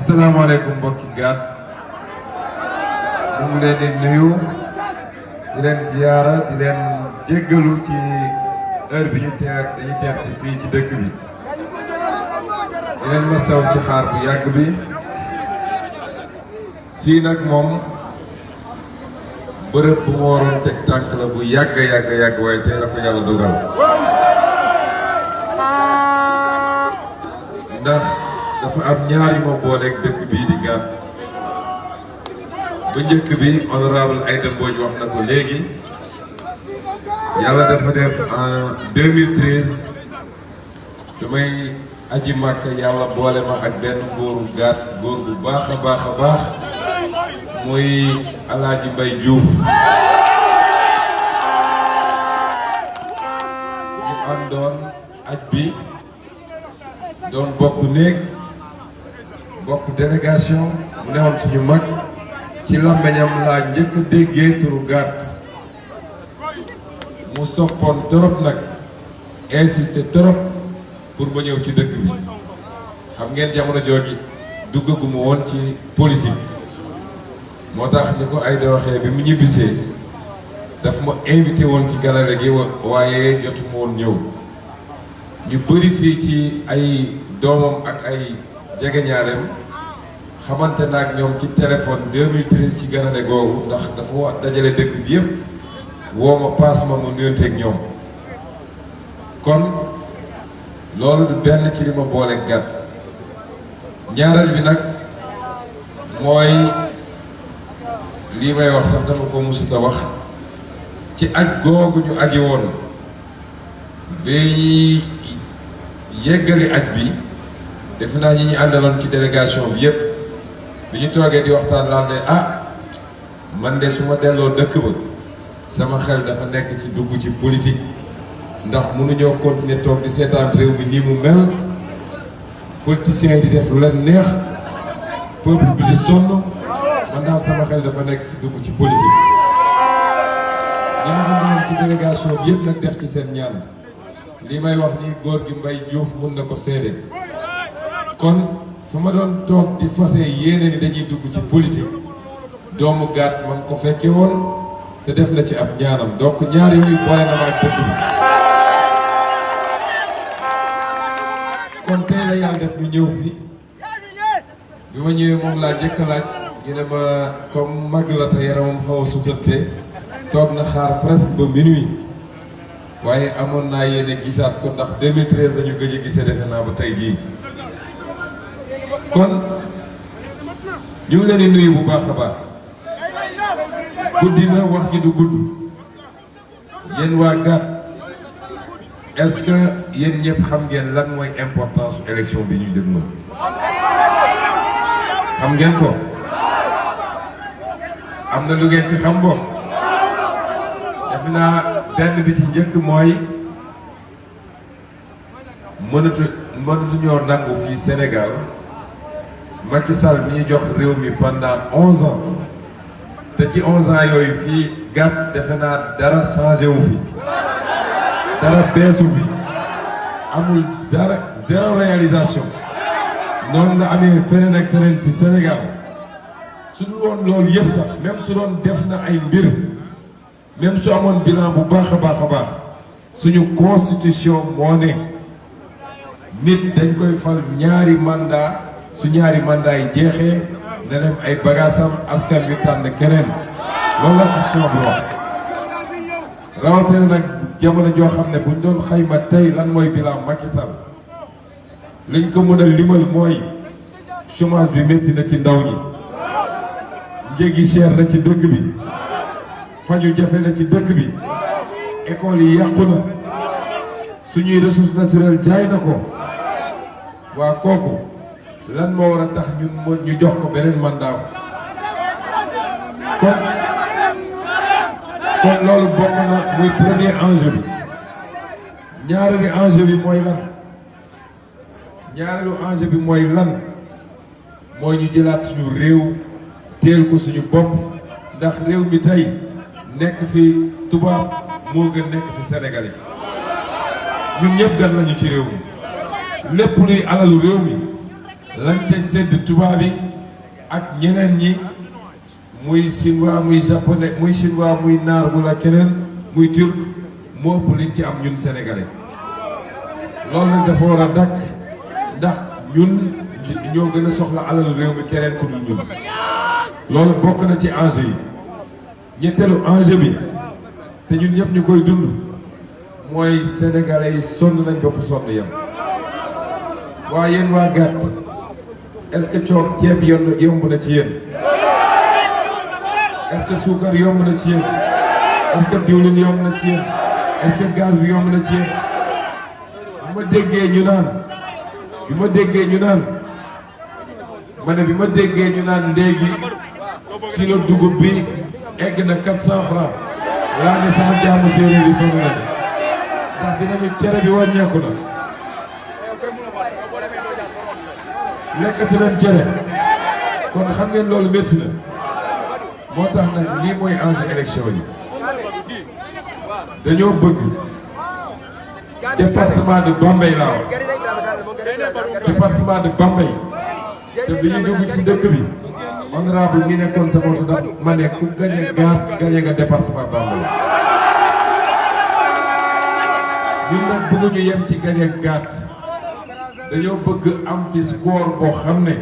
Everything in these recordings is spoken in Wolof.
asalaamaaleykum mbokki gaat ñu ngi leen di nuyu di leen ziyaara di leen jéggalu ci heure bi dañu teer si fii ci dëkk bi di leen masaw ci xaar bu yàgg bi fii nag moom bërëb bu ma waroon teg tànk la bu yàgg waaye tey la ko yàlla dogal ndax dafa am ñaari ma booleeg dëkk bii di Gaat bu njëkk bi honorable Aïda Mbodj wax na ko léegi yàlla dafa def en 2013 damay aji Màkka yàlla boole ma ak benn góoru Gaat góor bu baax a baax muy Alaaji Mbay Juuf ñu àndoon aj bi doon bokk néeg bokk délégation mu newoon suñu mag ci làmmiñam laa njëkk a déggee turu Gaat mu soppoon trop nag insisté trop pour ma ñëw ci dëkk bi xam ngeen jamono jooju duggaguma woon ci politique moo tax ni ko Aïda waxee bi mu ñibbisee daf ma invité woon ci ganale gi waaye jotuma woon ñëw ñu bëri fii ci ay doomam ak ay jegeñaaleem xamante na ak ñoom ci téléphone 2013 ci ganale googu ndax dafa dajale dëkk bi yëpp woo ma paas ma nuyonteeg ñoom kon loolu du benn ci li ma boole Gaat ñaareel bi nag mooy lii may wax sax dama ko musuta wax ci aj googu ñu aji woon bi yeggali aj bi defe naa ñi ñu àndaloon ci délégation bi yépp bi ñu toogee di waxtaan laal ne man de su ma delloo dëkk ba sama xel dafa nekk ci dugg ci politique ndax mënuñoo continuer toog di seetaan réew mi nii mu mel politiciens yi di def lu leen neex peuple bi di sonn man daal sama xel dafa nekk ci dugg ci politique ñi ma àndaloon ci délégation bi yépp nag def ci seen ñaan li may wax nii góor gi Mbay Juuf mun na ko seede kon fu ma doon toog di fase yéene ni dañuy dugg ci politique doomu Gaat man ko fekke woon te def na ci ab ñaanam donc ñaar yooyu boole na ma ak dëkk bi kon tey la yàlla def ñu ñëw fii bi ma ñëwee moom laa njëkk a laaj ñu ne ma comme mag la te yaramam xaw a sutante toog na xaar presque ba minuit waaye amoon naa yéene gisaat ko ndax 2013 dañu gëj a gisee defe naa ba tey jii kon ñu ngi leen di nuyu bu baax a baax guddi na wax ji du gudd yéen waa Gaat est-ce que yéen ñëpp xam ngeen lan mooy importance su élection bi ñu jëg moom xam ngeen ko am na lu ngeen ci xam bokk defe naa benn bi ci njëkk mooy mënatuñoo nangu fii Sénégal Macky Sall mi ñu jox réew mi pendant 11 ans te ci 11 ans yooyu fii Gaat defe naa dara changé wu fi dara beesu fi amul dara zéro réalisation noonu la amee feneen ak feneen ci Sénégal su dul woon loolu yëpp sax même su doon def na ay mbir même su amoon bilan bu baax a baax suñu constitution moo ne nit dañ koy fal ñaari mandat su ñaari mandat yi jeexee ne dem ay bagaasam askan wi tànn keneen loolu la constitution bi wax rawatina nag jamono joo xam ne buñ doon xayma tey lan mooy bilan Macky Sall liñ ko mën a limal mooy chômage bi métti na ci ndaw ñi njëg yi cher na ci dëkk bi faju jafe na ci dëkk bi école yi yàqu na suñuy ressources naturelles jaay na ko waa kooku lan moo war a tax ñu jox ko beneen mandat kon loolu bokk na muy premier enjeu bi ñaareelu enjeu bi mooy lan mooy ñu jëlaat suñu réew teel ko suñu bopp ndax réew mi tey nekk fi tubaab moo gën nekk fi sénégalais ñun ñëpp gan lañu ci réew mi lépp luy alalu réew mi lañ ca sédd tubaab yi ak ñeneen ñi muy chinois muy japonais muy chinois muy naar wala keneen muy turc moo ëpp liñ ci am ñun sénégalais loolu nag dafa war a dakk ndax ñun ñoo gën a soxla alal réew mi keneen ku dul ñun loolu bokk na ci enjeu yi ñetteelu enjeu bi te ñun ñëpp ñu koy dund mooy sénégalais yi sonn nañ ba fu sonn yam waa yéen waa gàtt est-ce que ceeb yomb na ci yéen est-ce que suukar yomb na ci yéen est-ce que diwlin yomb na ci yéen est-ce que gaz bi yomb na ci yéen bi ma déggee ñu naan léegi kilo dugub bi egg na 400 francs laa ne sama jaamu séeréer yi sonn nañu ndax dinañu cere bi wàññeeku na lekkati leen cere kon xam ngeen loolu métti na moo tax nag lii mooy enjeu élection yi dañoo bëgg département de Bambey laa wax département de Bambey te bi ñu dugg ci dëkk bi honorable mi nekkoon sa bopp ndax ma ne ku gañe gaat gañe nga département Bambey ñun nag bëgguñu yem ci gañe gaat dañoo bëgg am ci score boo xam ne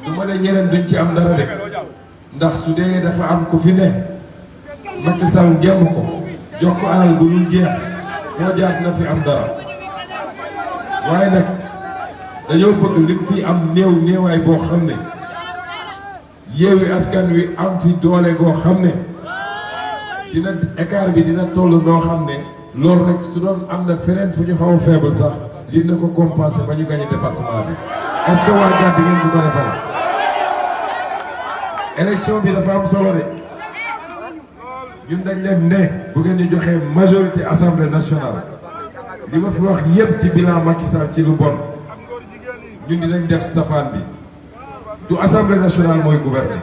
du ma ne ñeneen duñ ci am dara de ndax su dee dafa am ku fi ne Macky Sall ngemb ko jox ko alal gu dul jeex foo jaar na fi am dara waaye nag dañoo bëgg lim fi am néewaay boo xam ne Yewwi Askan Wi am fi doole goo xam ne dina écart bi dina toll noo xam ne loolu rek su doon am na feneen fu ñu xaw a faible sax dina ko compenser ba ñu gagné département bi est-ce que waa Gàdd ngeen bu ko defal élection bi dafa am solo de ñun dañ leen ne bu ngeen ñu joxee majorité assemblée nationale li ma fi wax yépp ci bilan Macky Sall ci lu bon ñun dinañ def safaan bi du assemblée nationale mooy gouverner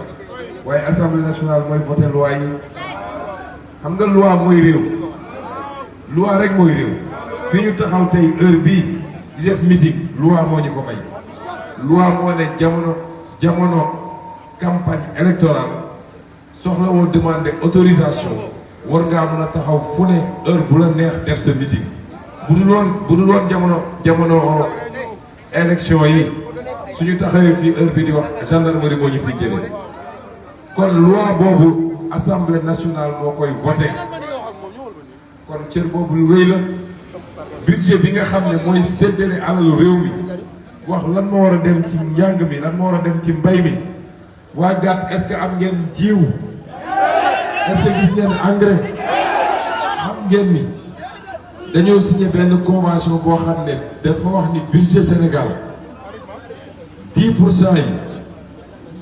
waaye assemblée nationale mooy voter loi yi xam nga loi mooy réew loi rek mooy réew fii ñu taxaw tey heure bii di def meeting loi moo ñu ko may loi moo ne jamono campagne électorale soxla woo demander autorisation war ngaa mën a taxaw fu ne heure bu la neex def sa meeting bu dul woon jamono élection yi suñu taxawee fii heure bi di wax gendarmerie moo ñu fi jëlee kon loi boobu assemblée nationale moo koy voté kon cër boobu lu rëy la budget bi nga xam ne mooy séddale alalu réew mi wax lan moo war a dem ci njàng mi lan moo war a dem ci mbay mi waa Gàtt est-ce que am ngeen jiw est-ce que gis ngeen engrais xam ngeen ni dañoo signé benn convention boo xam ne dafa wax ni budget Sénégal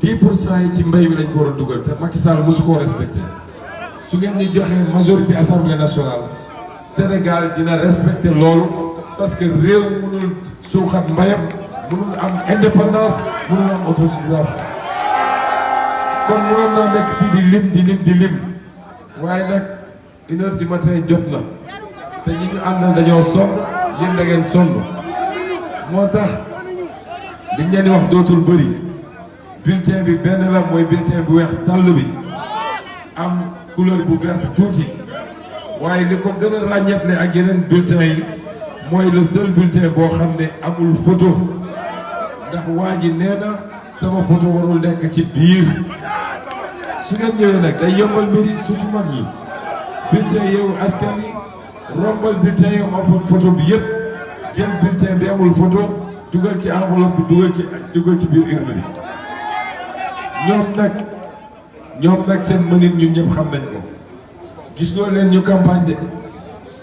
10% yi ci mbay mi lañ ko war a dugal te Macky Sall mosu koo respecté su ngeen di joxee majorité assemblée nationale Sénégal dina respecté loolu parce que réew mënul suuxat mbayam mënul am indépendance mënul am autosuffisance kon mënoon naa nekk fii di lim waaye nag 1h du matin jot na te ñi ñu àndal dañoo sonn yéen da ngeen sonn moo tax liñ leen di wax dootul bëri bulletin bi benn la mooy bulletin bu weex tàll bi am couleur bu verte tuuti waaye li ko gën a ràññeetle ak yeneen bulletin yi mooy le seul bulletin boo xam ne amul photo ndax waa ji nee na sama photo warul nekk ci biir su ngeen ñëwee nag day yombal mbiri surtout mag ñi bulletin Yewwi Askan Wi rombal bulletin yi am photo bi yëpp jël bulletin bi amul photo dugal ci enveloppe bi dugal ci biir urne bi ñoom nag seen mënin ñun ñëpp xam nañ ko gis loo leen ñu campagne de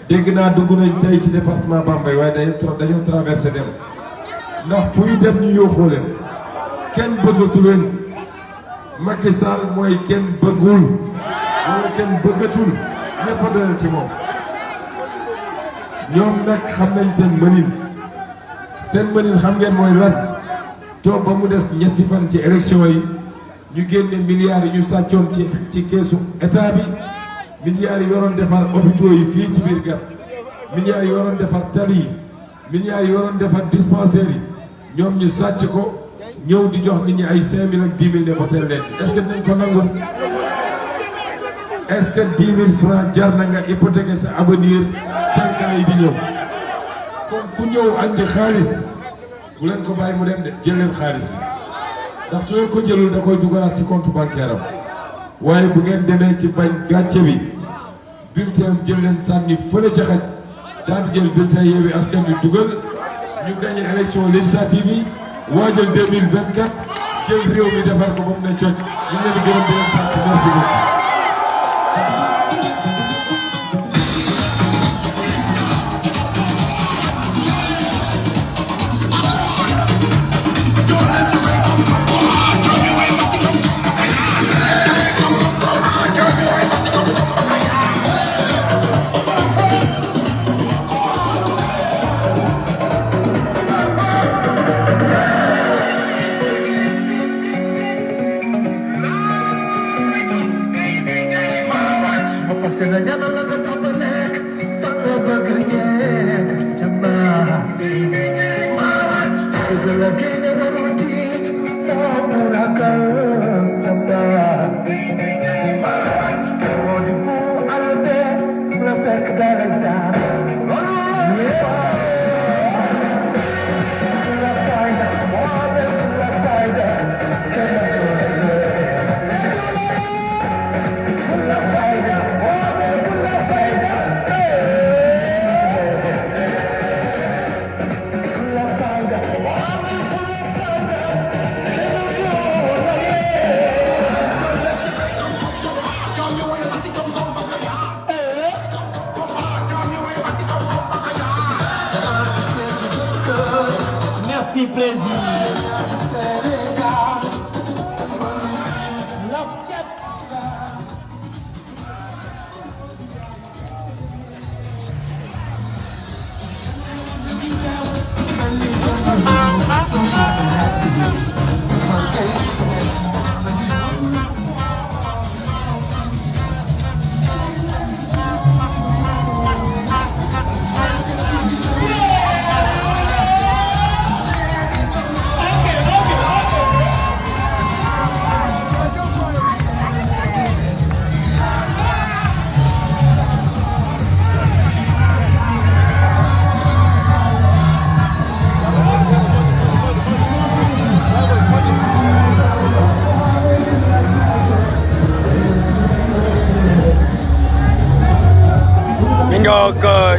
dégg naa dugg nañ tey ci département Bambey waaye dañoo traversé dem ndax fu ñu dem ñu yóoxoo leen kenn bëggatu leen Macky Sall mooy kenn bëggul wala kenn bëggatul ñëpp a doyal ci moom ñoom nag xam nañ seen mënin xam ngeen mooy lan toog ba mu des ñetti fan ci élection yi ñu génne milliards yi ñu sàccoon ci keesu état bi milliards yi waroon defar hôpitaux yi fii ci biir Gàtt milliards yi waroon defar tali yi milliards yi waroon defar dispensaires yi ñoom ñu sàcc ko ñëw di jox nit ñi ay 5000 ak 10 000 ne voté leen est-ce que nañ ko nangu est-ce que 10 000 francs jar na nga hypothéquer sa avenir 5 ans yi di ñëw comme ku ñëw andi xaalis bu leen ko bàyyi mu dem de jël leen xaalis bi ndax su ngeen ko jëlul da koy dugalaat ci compte bancaire am waaye bu ngeen demee ci bañ gàcce bi bulletin jël leen sànni fële ca xaj daal di jël bulletin Yewwi Askan Wi dugal ñu gagné élection législative yi waajal 2024 jël réew mi defar ko ba mu ne cooc ñu leen di gërëm di leen sant merci beaucoup.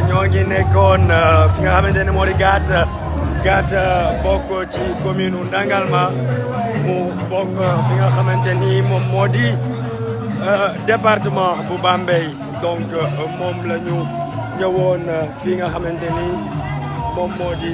ñoo ngi nekkoon fi nga xamante ne moo di Gat bokk ci commune u Ndangalma mu bokk fi nga xamante ni moom moo di département bu Bambey donc moom la ñu ñëwoon fi nga xamante ni moom moo di